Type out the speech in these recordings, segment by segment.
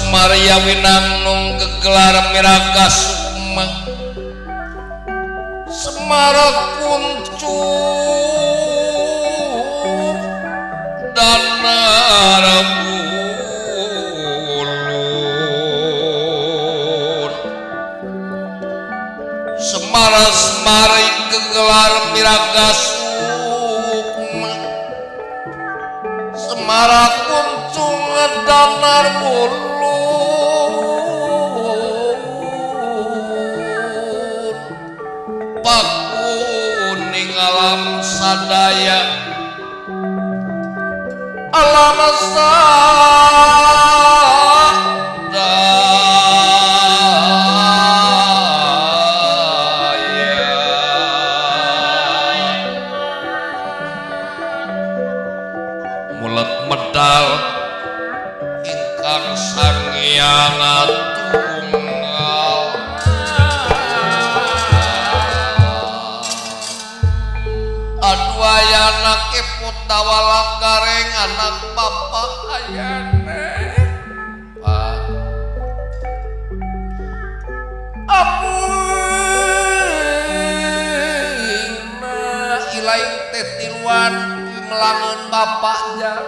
Semar Yawinangnung gegelar Miraga Sukma Semar Kuncup Danar Bulun Semar Semari gegelar Miraga Sukma Semar Kuncung Danar Bulun Pakuning alam sadaya alam sadaya mulet medal ingkang Sang Hyang Tunggal. Aduh ayana keput dawala gareng anak bapak ayane. Pak Ampun ilaing teh tiluan melangeun bapak jang.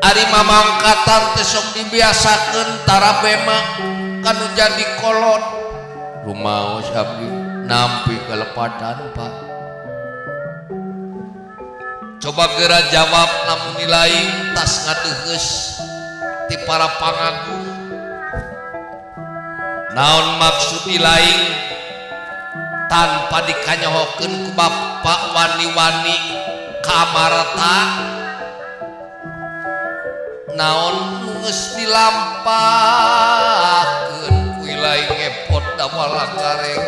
Ari mamangkatan teh sok dibiasakeun tarabema kanu jadi kolot. Rumaos abdi nampi kelepatan Pak. Coba geura jawab lamun nilai tas ngadeuheus ti para pangagung. Naon maksud ilaing tanpa dikanyohokeun ku bapak wani-wani ka amarta? Naon nu geus dilampahkeun ku ilaing ngepot dawala gareng.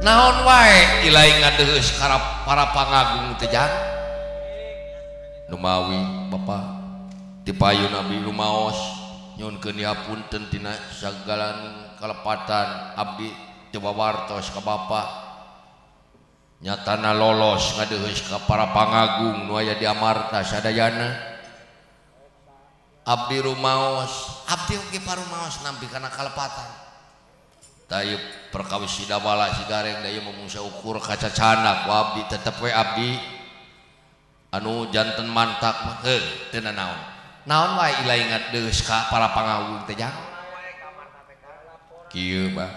Naon wae ilaing ngadeuheus ka para pangagung teh jang? Numawi Bapak tipayun abdi rumaos nyuhunkeun dihapunten tina sagalaning kalepatan abdi teu wawartos ka Bapak. Nyatana lolos ngadeuheus ka para pangagung nu aya di Amarta sadayana. Abdi rumaos, abdi oge parumaos nampi kana kalepatan. Tayeup perkawis si dawala si gareng da ieu mah mung saukur kacacanak ku abdi tetep we abdi anu janten mantak mah heuh teu nanaon. Naon wae ilaing ngadeus ka para pangagung teh jang? Kieu bah.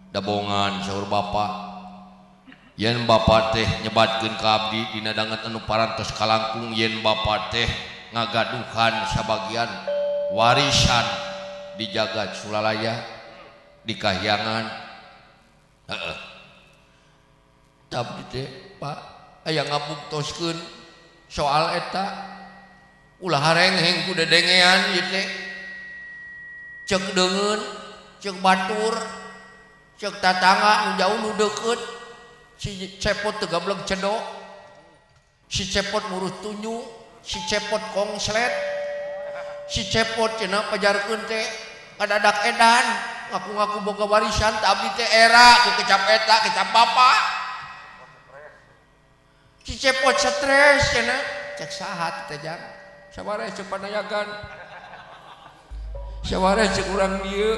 Dabongan saur bapa. Yen bapa teh nyebatkeun ka abdi dina danget anu parantos kalangkung yen bapa teh ngagaduhan sabagian warisan di jagat Sulalaya di kahyangan. Heeh. Abdi teh Pak aya ngabuktoskeun soal eta ulah harengheng ku dedengean ieu teh. Ceuk deungeun, ceuk batur, ceuk tatangga nu jauh nu deukeut, si Cepot teu gableg cedok, si Cepot ngurus tunyu, si Cepot kongslet, si Cepot cenah pajarkeun teh kadadak edan ngaku-ngaku boga warisan teh abdi teh era ku kecap eta kecap bapak. Si Cepot stres cenah cek saha teh jang sabaraha cek panayagan sabaraha cek urang dieu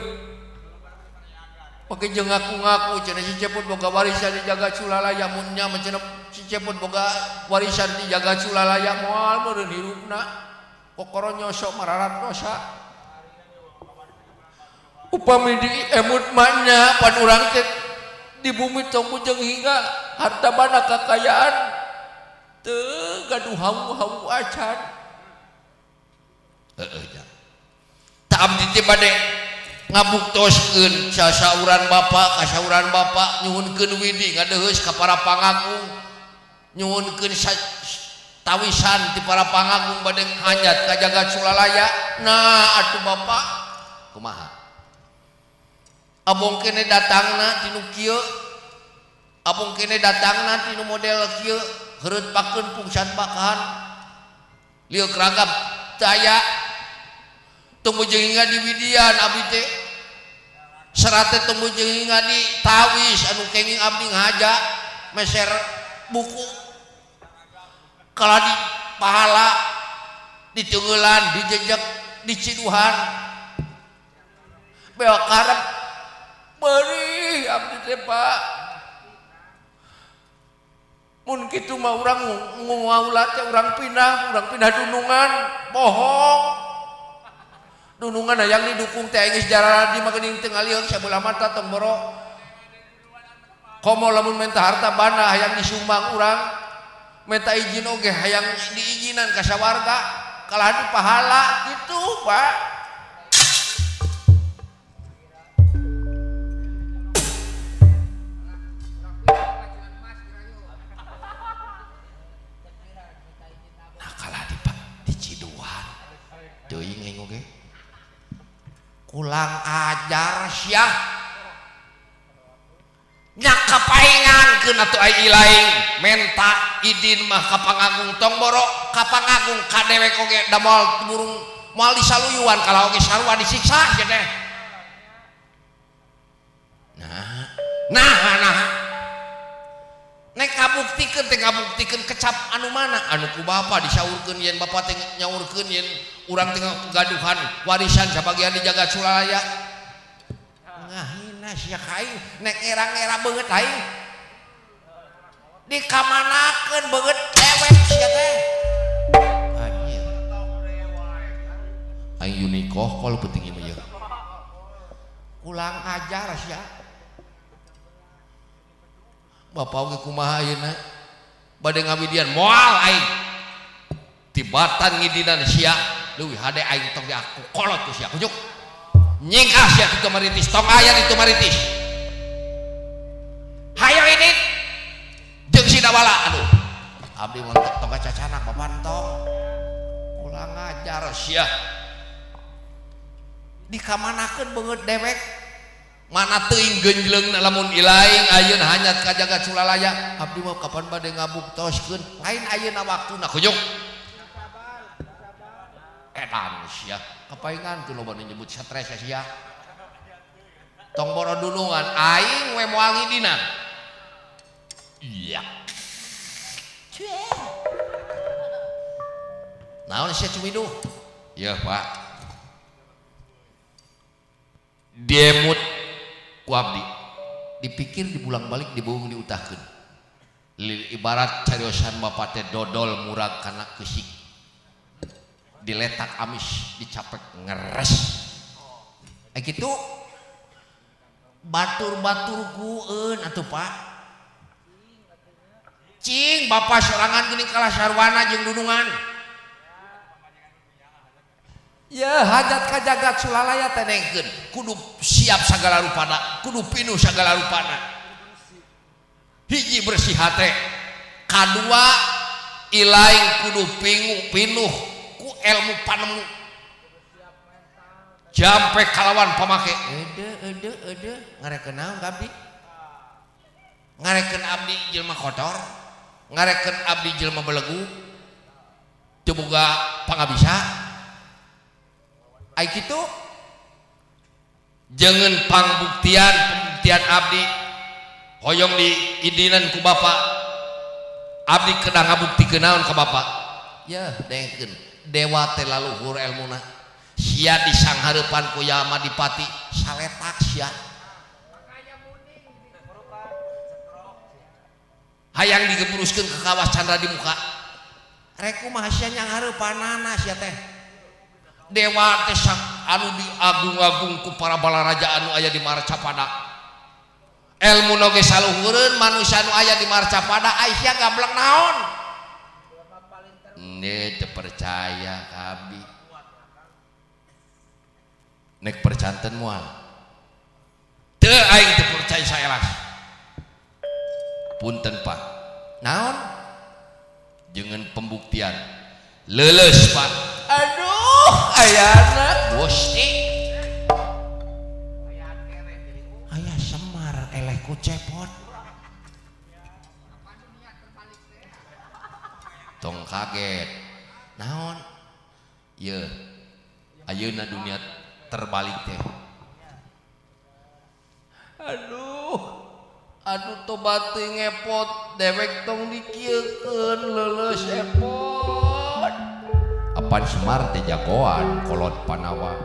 pake jeung ngaku-ngaku cenah si Cepot boga warisan di jagat Sulalaya mun nya mah cenah si Cepot boga warisan di jagat Sulalaya moal meureun hirupna kokoro nyosok mararat dosa. Upami di emut mah pan urang teh di bumi tong bujeng hingga harta banda kakayaan teu gaduh hawu-hawu acan. Heeh jang. Tah abdi teh bade ngabuktoskeun sasauran bapa kasauran bapa nyuhunkeun widi ngadeuheus ka para pangagung nyuhunkeun tawisan ti para pangagung bade hanyat ka jagat Sulalaya. Nah atuh bapa kumaha? Abong kene datangna tinu kieu, abong kene datangna tinu model kieu, heureut pakeun pungsan bakahan lieu ragam teu aya. Tong bujeng hingga di widian abdi teh. Serat teh teu jeung ngadi tawis anu kenging abdi ngahaja meser buku. Kalah di pahala ditunggulan, dijejek, diciduhan. Bewa karep beri abdi teh Pak. Mun kitu mah urang ngaula teh urang pindah dunungan, bohong. Dunungan hayang didukung teh geus jaradi mah geuning teu ngalieung sabelah mata tong boro. Komo lamun minta harta banda hayang disumbang urang, minta izin oge hayang diizinan ka sawarga, kalah di pahala gitu Pak. Nah kalah di Pak di Ciduan teuing aing oge kulang ajar sia nya kapaingankeun atuh ai ilaing menta idin mah ka pangagung tong boro ka pangagung ka dewek oge da moal burung moal disaluyuan kalah oge sarua disiksa sia teh. Nah nek kabuktikeun teh ngabuktikeun kecap anu mana anu ku bapa disaurkeun yen bapa teh nyaurkeun yen urang teh gaduhan warisan sabagian dijaga Sulalaya. Ngahina sia ka aing nek era-era beungeut aing dikamanakeun beungeut dewek sia teh. Anjir aing unikoh kol penting ieu mah ieu kulang ajar sia. Bapak oge kumaha ayeuna bade ngawidian moal aing tibatan ngidinan sia leuwih hade aing tong diaku kolot ku sia kujuk nyingkah sia kitu maritis tong aya ditu maritis hayo ini jeung si Dawala aduh abdi mun tong kacacanak bapak tong ulang ajar sia dikamanakeun beungeut dewek mana teuing genjleungna lamun ilaing ayeuna hanyat ka jagat Sulalaya abdi mah kapan bade ngabuktoskeun lain ayeuna waktuna kujuk edan sia kapaingan teu loba nu nyebut stres sia tong boro dunungan aing we moal ngidinan iya naon sia cumiduh yeuh Pak diemut ku abdi dipikir dibulang balik dibohong diutahkeun ibarat cariosan bapak teh dodol murag kana keusik diletak amis dicapek ngeres kitu batur-batur kueun atuh Pak cing bapak sorangan geuning kalah sarwana jeung dunungan ya hajat ka jagat Sulalaya teh nengkeun kudu siap sagala rupana kudu pinuh sagala rupana hiji bersih hate kadua ilaing kudu pinuh ku ilmu panemu jampe kalawan pamake ede ede ede ngarekeun naon ka abdi ngarekeun abdi jelema kotor ngarekeun abdi jelema belegu teu boga pangabisa ai kitu jangan pangbuktian pembuktian abdi hoyong diidinan ku bapak abdi kedah ngabuktikeun naon ka bapak ya dengkeun dewa teh laluhur elmuna sia disanghareupan ku Yamadipati saletak sia hayang digebruskeun ka kawas candra di muka rek kumaha sia nyangharapanana sia teh dewa teh anu diagung-agung ku para balaraja anu aya di Marcapada elmu oge saluhureun manusia anu aya di Marcapada ai sia gablek naon ne teu percaya ka abdi nek percanten moal teu aing teu percaya saelas punten Pak naon jangan pembuktian leuleus Pak aduh ayana Gusti aya Semar eleh ku cepot tong kaget naon ye ayeuna dunia terbalik teh Aduh tobat teuing ngepot dewek tong dikieukeun leuleus epot. Apan Semar teh jagoan kolot Panawa.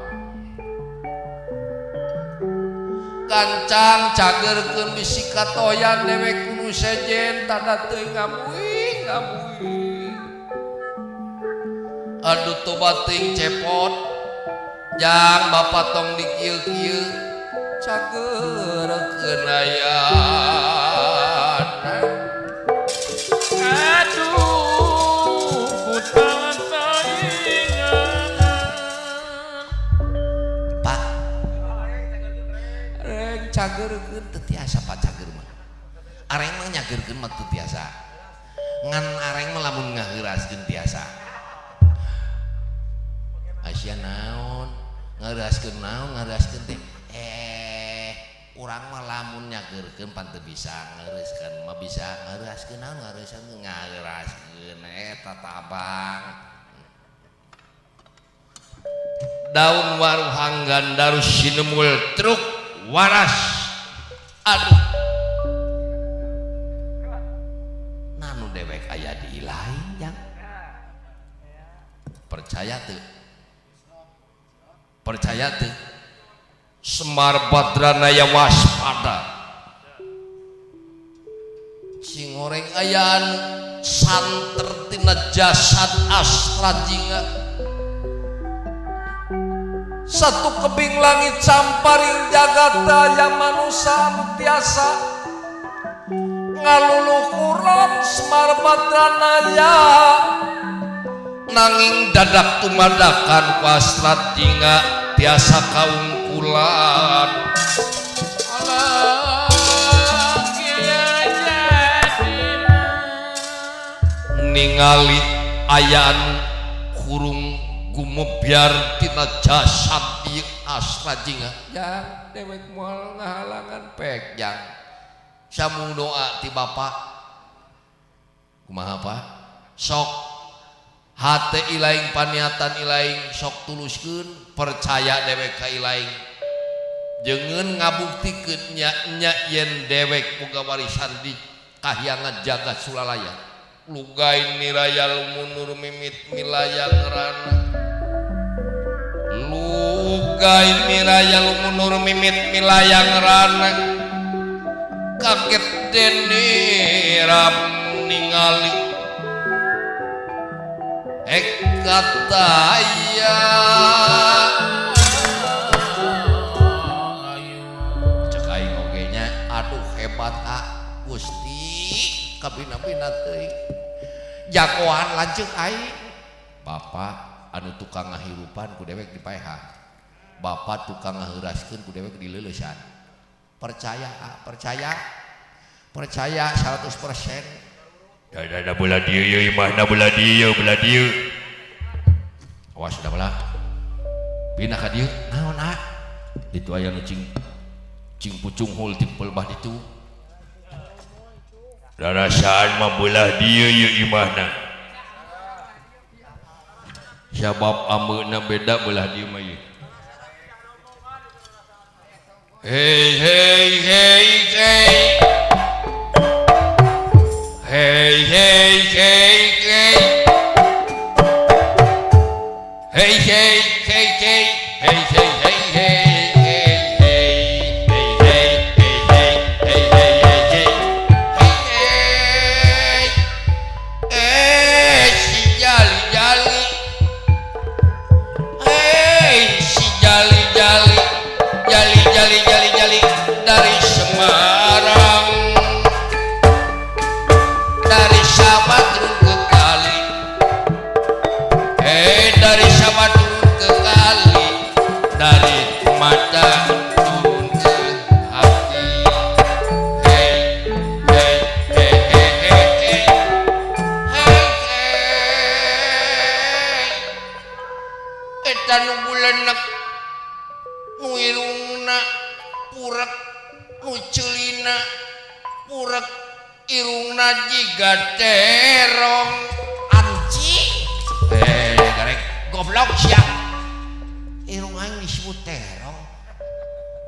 Gancang cagerkeun bisi katoyan dewek kudu sejen tada teuing ngamuing ngamuing. Aduh tobat teuing cepot. Jang bapak tong dikieu-kieu cagerkeun ayana. Aduh ku tataingan. Pak reng cagerkeun teu tiasa Pak cager mah. Areng mah nyagerkeun mah teu tiasa. Ngan areng mah lamun ngaheuraskeun tiasa. Asia naon ngaheuraskeun naon ngaheuraskeun teh urang mah lamun nyagerkeun pan teu bisa ngeureuskeun mah bisa ngaheuraskeun naon ngaheuraskeun ngaheuraskeun eta tabang. Daun waruhanggan darus sinemul truk waras. Aduh nanu dewek aya di lain jang. Percaya teu? Percaya teu? Semar Badranaya waspada. Sing goreng ayaan santer tina jasad Astra Jingga. Satu kebing langit samparing jagat aya manusa anu tiasa ngaluluhuran Semar Badranaya. Nanging dadak tumadakan ku Astra Jingga tiasa kaungkulan. Allah kieu jadina. Ningali ayaan kurung gumebyar tina jasad ieu Astra Jingga. Jang dewek moal ngahalangan pek jang. Samung doa ti bapak. Kumaha Pak? Sok hate ilaing paniatan ilaing sok tuluskeun percaya dewek ka ilaing. Jengeun ngabuktikeun nya-nya yen dewek boga warisan di kahyangan jagat sulalaya. Lugai niraya lumunur mimit milayang rana. Lugai niraya lumunur mimit milayang rana. Kaget dene ram ningali ekataya. Cek aing oge nya aduh hebat ah Gusti kabina-bina teuing. Jagoan lanceuk aing. Bapak anu tukang ngahirupan ku dewek dipaehan. Bapak tukang ngaheuraskeun ku dewek dileulesan. Percaya ah, percaya. Percaya 100%. Dah belah dieu ieu imahna belah dieu belah dieu. Awas dah belah. Pindah ka dieu naon ah? Ditu aya nu cing cing pucunghul timpel bah ditu. Rarasaan mah belah dieu ieu imahna. Sabab ameuna beda belah dieu mah ieu. Hey hey hey hey. Hey hey hey hey. Hey hey hey hey. Hey hey hey hey hey hey. Hey hey hey hey hey hey hey. Hey hey. Si jali jali. Hey si jali jali. Jali jali jali jali dari Semarang. Dari Sabah turun ke kali. Dari Sabah turun ke kali. Dari mata turun ke hati. Hey hey hey hey hey hey. Hey hey. Eta nu bulenek nu irungna purek nu ceulina purek irungna jiga terong anjing. Gareng goblok sia. Irung aing disebut terong.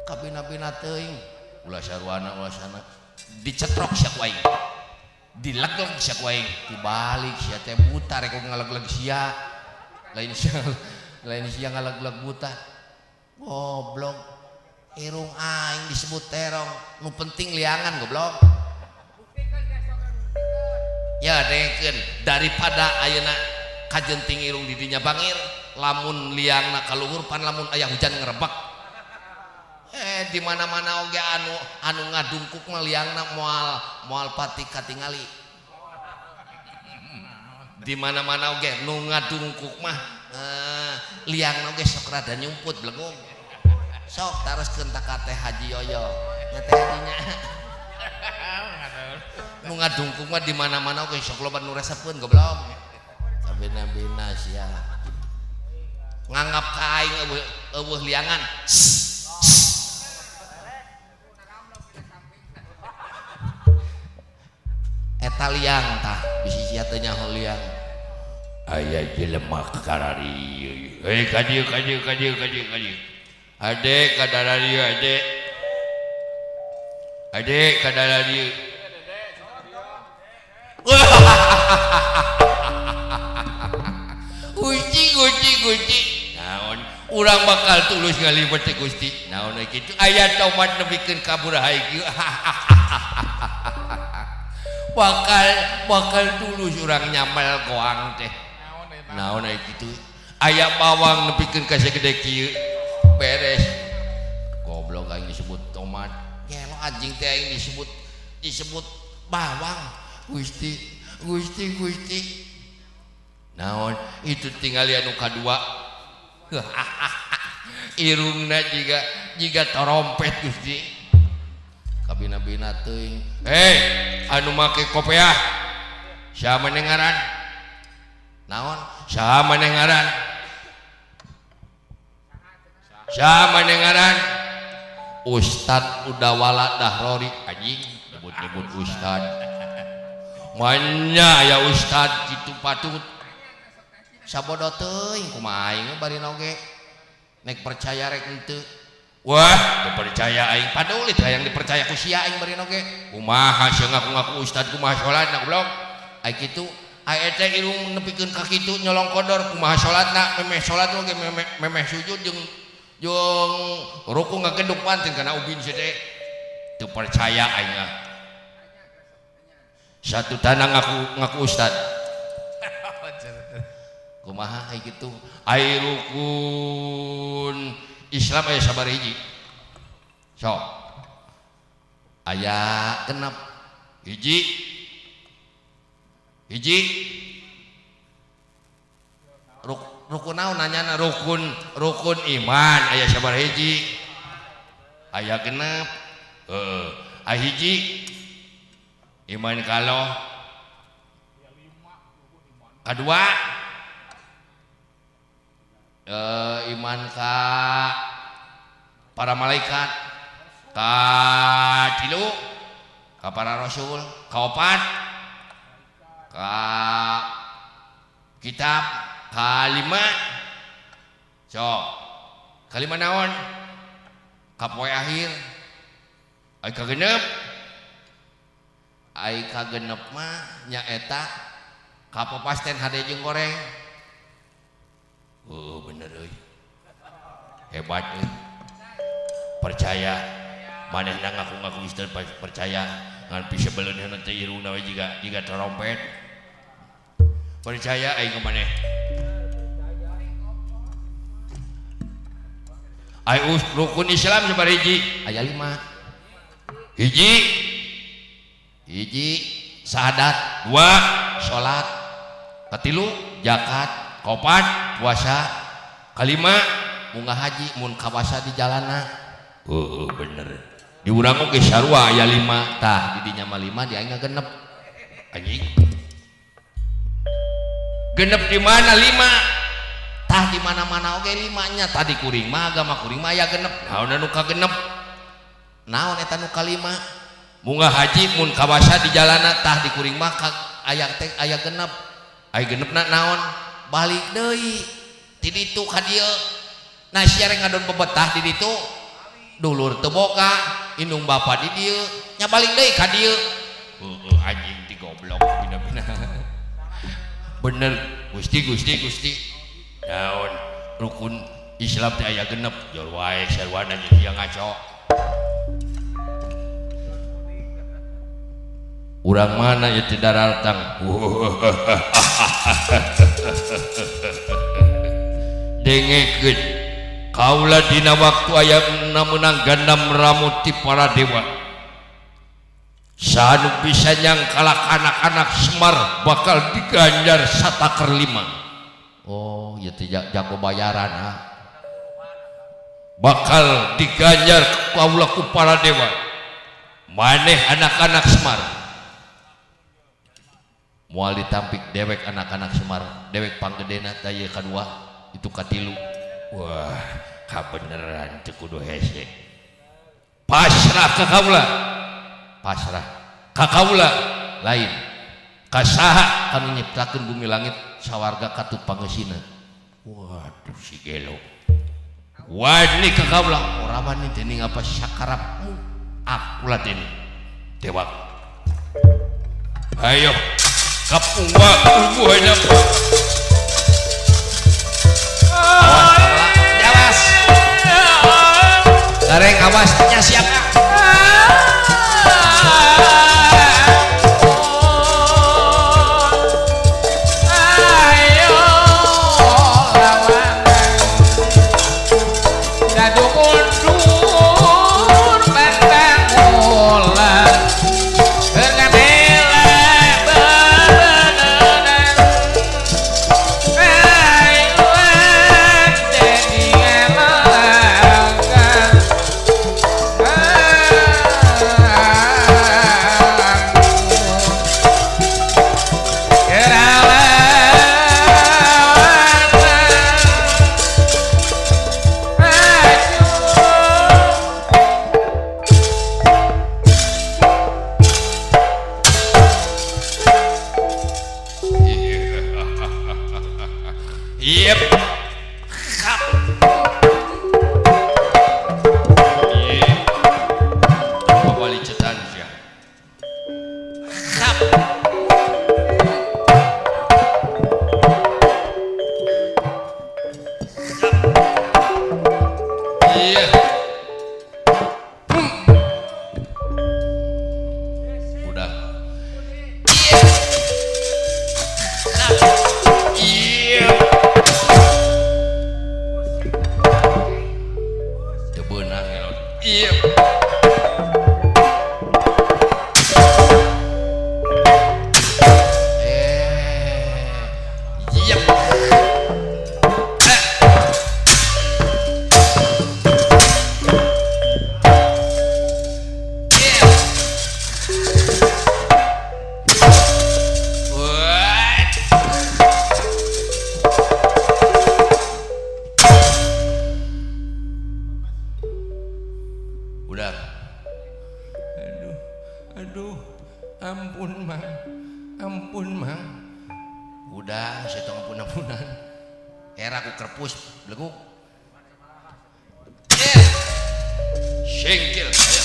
Kabina-bina teuing. Ulah sarwana ulah sana. Dicetrok sia ku aing. Dilegleg sia ku aing. Dibalik sia teh buta rek ngalegleg sia. Lain sia lain sia ngalegleg buta. Goblok. Irung aing disebut terong. Nu penting liangan goblok. Ya dengekeun daripada ayeuna kajenting irung di dinya bangir, lamun liangna kaluhur pan lamun aya hujan ngerebek. Di mana-mana oge anu ngadungkuk mah liangna moal pati katingali. Di mana-mana oge nu ngadungkuk mah liangna oge sok rada nyumput blegong. Sok taroskeun ta ka Teh Haji Yoyo. Nya Teh Hajinya. Nu ngadungkuk mah di mana-mana oge sok loba nu resepeun goblok. Sabina-bina sia. Nganggap ka aing eueuh liangan. Eta liang tah bisi sia teu nyaho liang. Aya jelema karari. Hei ka dieu ka dieu ka dieu ka dieu ka dieu. Ade ka dararieu ade. Ade ka dararieu. Gusti Gusti Gusti. Naon urang bakal tulus ngalibet teh Gusti. Naon we kitu aya tomat nepikeun ka burahay kieu. Bakal tulus urang nyamel goang teh. Naon we kitu aya bawang nepikeun ka sagede kieu. Beres. Goblok aing disebut tomat. Gelo anjing teh aing disebut bawang. Gusti Gusti Gusti. Naon itu tingali anu kadua. Irungna jiga trompet Gusti. Kabina-bina teuing. Hei, anu make kopiah. Saha maneh ngaran? Naon? Saha maneh ngaran? Saha maneh ngaran? Ustad Udawala Dahrori anjing nyebut-nyebut ustad. Manya ya ustad kitu patut. Sabodo teuing kumaha aing bari oge. Nek percaya rek henteu. Wah, teu percaya aing paduli teh hayang dipercaya ku sia aing bari oge. Kumaha sia ngaku-ngaku ustad kumaha salatna goblok. Ai kitu, ai eta irung nepikeun ka kitu nyolong kodor kumaha salatna memeh salat oge memeh sujud jeung ruku ngageduk panten kana ubin sia teh. Teu percaya aing mah. Satu tanah ngaku ustad. Kumaha ai kitu? Ai rukun Islam aya sabaraha hiji? Sok. Aya genep. Hiji. Hiji. Rukun naon nanyana? Rukun iman aya sabaraha hiji? Aya genep. Heeh. Aya hiji iman kalau kadua iman ka para malaikat, ka tilu ka para rasul, ka opat ka kitab, ka lima. Sok ka lima naon? Ka poe akhir. Ai ka genep, ai ka genep mah nyaeta ka papasten hade jeung goreng. Oh bener euy. Hebat euy. Percaya manehna ngaku-ngaku istri percaya ngan bisa beleuneuh teh irungna we jiga trompet. Percaya aing ka maneh. Ai rukun Islam sabaraha hiji? Aya 5. Hiji. Hiji syahadat, dua salat, katilu zakat, kaopat puasa, kalima munggah haji mun kawasa di jalana. Heeh bener. Di urang oge sarua aya 5 tah di dinya mah 5 di aing genep. Anjing. Genep di mana 5? Tah di mana-mana oge 5 nya. Tadi kuring mah agama kuring mah aya genep. Naon anu kagenep? Naon eta nu kalima? Munggah haji mun kawasa di jalana tah di kuring mah aya teh aya genep. Aya genepna naon? Balik deui ti ditu ka dieu. Nah sia rek ngadon bebetah di ditu. Dulur teu boga, indung bapa di dieu. Nya balik deui ka dieu. Heueuh anjing ti goblok bina-bina. Bener Gusti Gusti Gusti. Naon rukun Islam teh aya genep jol wae sarwana jeung sia ngaco. Urang mana ieu teh daratang? Dengekeun kaula dina waktu aya meunang gandam ramu ti para dewa. Sanu bisa nyangkalak anak-anak Semar bakal diganjar sataker 5. Oh, ieu teh jago bayaran ha. Bakal diganjar kaula ku para dewa. Maneh anak-anak Semar. Moal ditampik dewek anak-anak Semar, dewek panggedena teh ieu kadua, itu katilu. Wah, kabeneran teu kudu hese. Pasrah ka kaula. Pasrah ka kaula lain. Ka saha kanu nyiptakeun bumi langit sawarga katut pangeusina. Waduh si gelo. Wani ka kaula ora wani dening apa sakarepmu. Akulah dening dewa. Ayo kapunga buahnya. Awas, awas. Gareng awas nya siap. Ayo lawan dadu mundur pantang ulang ngamela bebenenan ayo deni ngalangkan. Yep. Kembali cetan ya. Kap. Iya. Udah. Iya. Teu beunang ya. Iya. Iya. Udah. Aduh, aduh, ampun mang, ampun mang. Udah, saya tong ampun-ampunan. Era ku kerpus, beleguk. Singkil, ayo.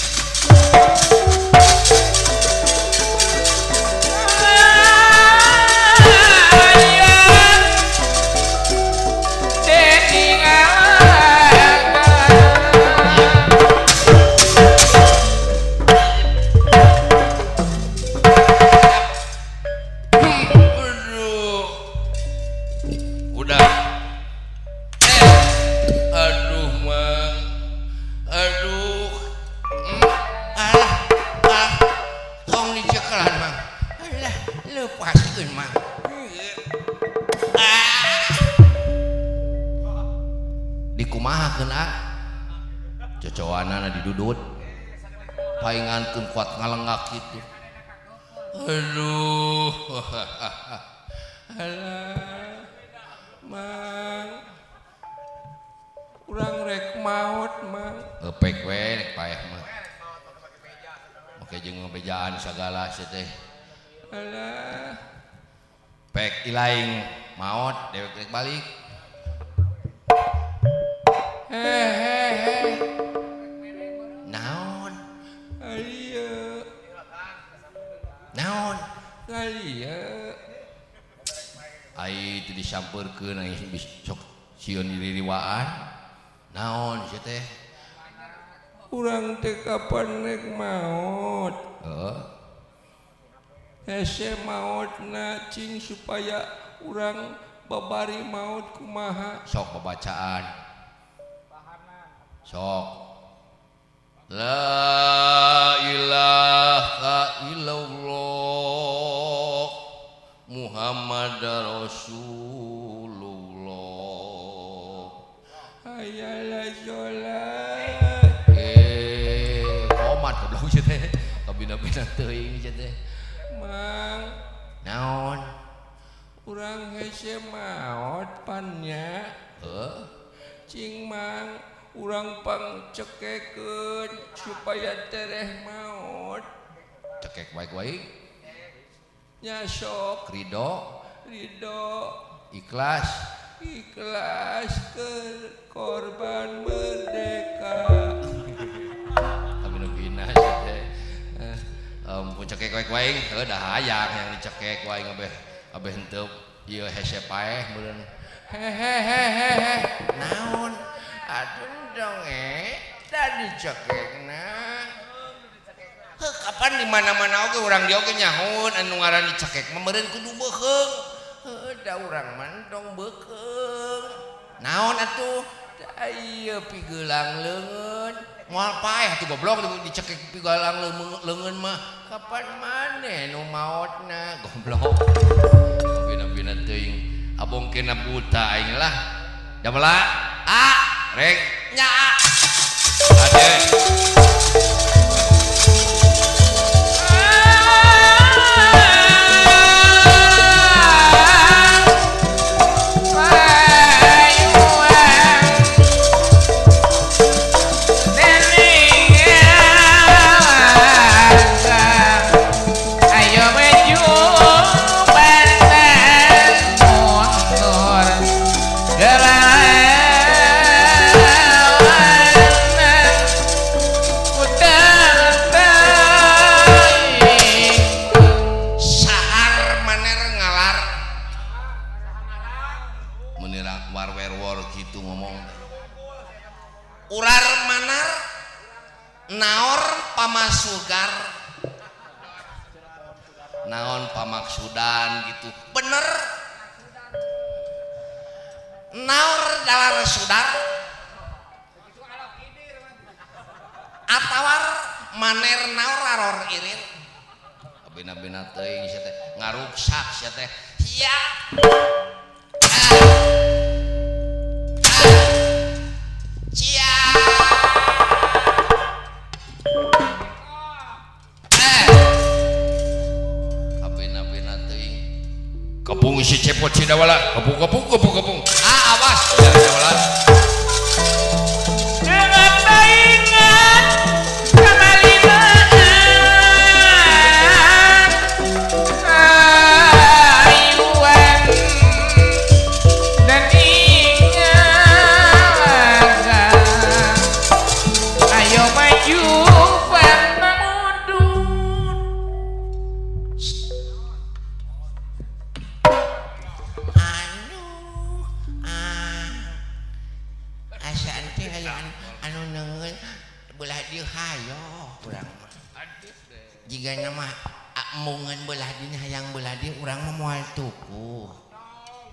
Udah. Aduh, Mang. Aduh. Alah, alah. Tong dicekelan, Mang. Alah, lepaskeun, Mang. Ah. Dikumahakeun, ah? Cocowanana didudut. Paingankeun kuat ngalengak kitu. Aduh. Alah. Mang. Urang rek maot, Mang. Epek we rek paeh mah. Make jeung ngabejaan sagala sia teh. Alah. Pek ilaing maot dewek rek balik. Hehehe. Naon? Ieu. Naon? Ngalia. Ai teu disampeurkeun aing sok sieun diririwaan. Naon sia teh? Urang teh kapan rek maot? Heeh. Hese maotna cing supaya urang babari maot kumaha? Sok babacaan. Sok. La ilaha illallah Muhammad Rasulullah. Hayalah sholat. Komat goblok sia teh. Kabina-bina teuing sia teh. Mang, naon? Urang hese maot pannya. Heuh. Cing mang, urang pangcekekeun supaya tereh maot. Cekek baik-baik. Nya sok. Ridho. Ridho. Ikhlas. Ikhlas ke korban merdeka. Kabina-bina sia teh. Ampun cekek wae wae, heuh dah hayang yang dicekek wae abeh abeh henteu ieu hese paeh meureun. Hehehehe. Naon? Aduh dong eta dicekekna. Heuh kapan di mana-mana oge urang dieu oge nyahoun anu ngaran dicekek mah meureun kudu beukeung. Heuh da urang mah dong beukeung. Naon atuh? Da ieu pigelang leungeun. Moal paeh atuh goblok dicekek pigelang leungeun mah. Kapan maneh nu maotna goblok. Bina-bina teuing abong kena buta aing lah. Damela a rek nya a. Ade. Urar manar naor pamasugar naon pamaksudan gitu bener naor dalar sudar atawar maner naor aror irir bina-bina teuing sia teh ngaruksak sia teh sia. Kepung si cepot si dawala kepung kepung kepung kepung ah awas ya dawala dengan ingat kemalimaan ayuan dan ingat ayo maju pamudun. Anu belah dieu hayo urang mah jigana mah embungeun belah dinya hayang belah dieu urang mah moal tuku.